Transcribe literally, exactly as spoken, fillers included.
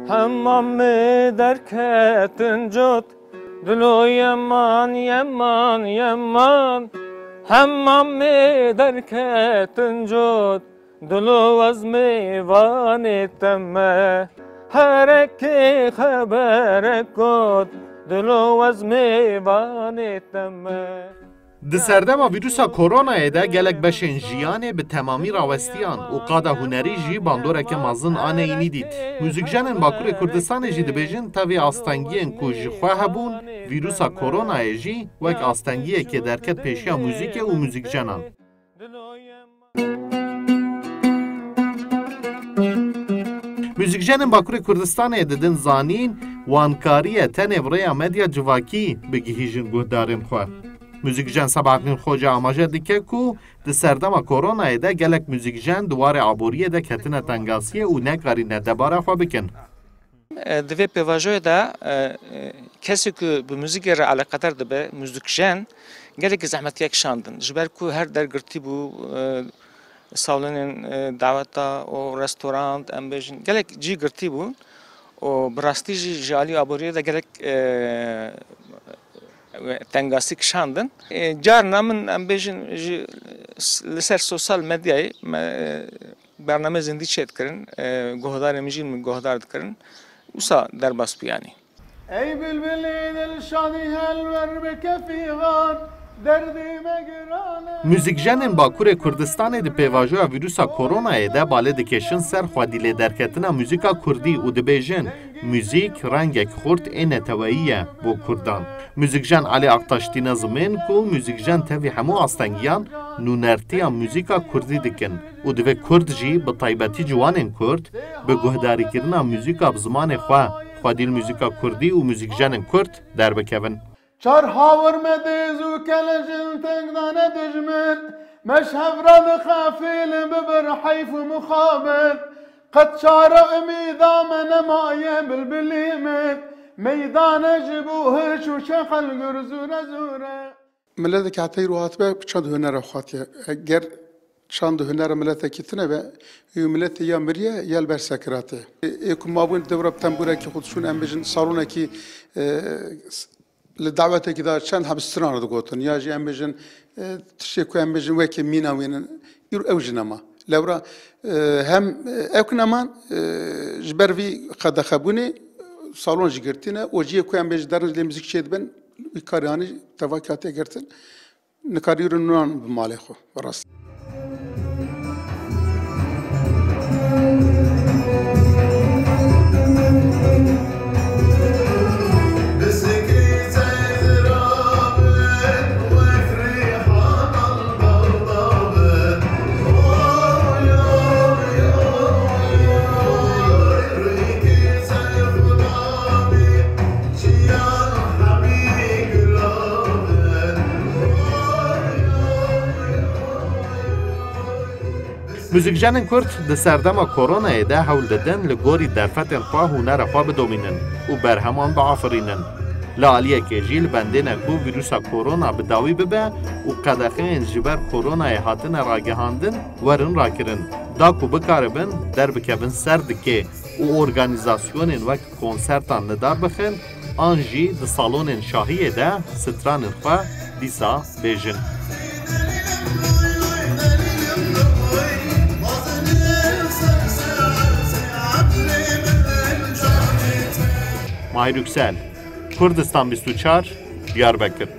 Hemamê derketin cot, dilo yeman, yeman, yeman. Hemamê derketin cot, dilo wezmê vanê te me. Herekê xeberek got, dilo wezmê vanê te me. Di serdema vîrusa koronayê de gelek beşên jiyanê bi temamî rawestiyan û qada hunerî jî bandoreke mezin a neyînî dît. Muzîkjenên Bakurê Kurdistanê jî dibêjin tevî astengiyên ku ji xwe hebûn, vîrusa koronayê jî wek astengiyekê derket pêşiya muzîkê û muzîkjenan. Muzîkjenên Bakurê Kurdistanê didin zanîn, wan kariye tenê bi rêya medya civakî bigihîjin guhdarên xwe. Muzîkjen Sebahattin Xoca amaje dike ku di serdema koronayê de gelek muzîkjen di warê aboriyê de ketine tengasiyê û nekarîne debara xwe bikin. E, di vê pêvajoyê de, e, e, kesê ku bi muzîkê re eleqedar dibe, muzîkjen, gelekî zehmetiyek şandin. Ji ber ku her der girtî bû, e, salonên, e, daweta û restorant, em bêjin, gelek cî girtî bûn û bi rastî jî ji alî aboriyê de gelek, e, tengasî kişandin. E, carna min, em bêjin, ji, li ser sosyal medyayê me, e, bername zindî çêdikirin, e, guhdarên min jî min guhdar dikirin. Wisa derbas bû yanî. Ey bilbilî dil şadî helwer bi kefî xan, derdî me giran e. Muzîkjenên Bakurê Kurdistanê di pêvajoya vîrusa koronayê de balê dikêşin ser xwedî lêderketina muzîka kurdî û dibêjin, muzîk rengek xurt ê neteweyî ye bo kurdan. Muzîkjen Elî Aktaş tîne zimên ku muzîkjen tevî hemû astengiyan nûnertiya muzîka kurdî dikin. Û divê Kurd jî bi taybetî ciwanên Kurd bi guhdarîkirina muzîka bi zimanê xwe, xwedî li muzîka Kurdî û muzîkjenên Kurd derbikevin. Çar hawir me dêz û kelejin teng dane dijmin, me ji hev re dixefîlin bibir heyf û mixabin. Qet çare umîda me nemaye bilbilî min, meydane ji bo hiç û çeqel gur zûre zûre. Miletekî heta îro hatibe çand û hunera xwe hatiye. Eger çand û hunera miletekî tune be, wî miletê ya miriye ya li ber sekiratê. Ê ku mabûn dewra bi tembûrekî xwe diçûn, em bêjin salonekî, e, s-, li dawetekî de çend heb stran re digotin. Ya jî em bêjin, e, tiştê ku em bêjin wekî mîna wînin. Îro ew jî nema. Lewra, e, hem, e, ew ki neman, e, ji ber vî qedexebûnê salon jî girtîne. Û cihê ku em bêjin derin lê muzîk çêdibin, wî karî anî tevakî hatiye girtin. Nikarî rûnan bi malê xwe, bi rast. Muzîkjenên Kurd di serdema koronayê de hewl didin li gorî derfetên xwe hunera xwe bidomînin û berheman biafirînin. Li aliyekê jî li bendê ne ku vîrusa korona bi dawî bibe û qedexeyên ji ber koronayê hatine ragihandin werin rakirin, da ku bikaribin derbikevin ser dikê û organîzasyonên wek konsertan li dar bixin an jî di salonên şahiyê de stranên xwe dîsa bêjin. Mahir Yüksel, Kurdistan bîst û çar, Diyarbekir.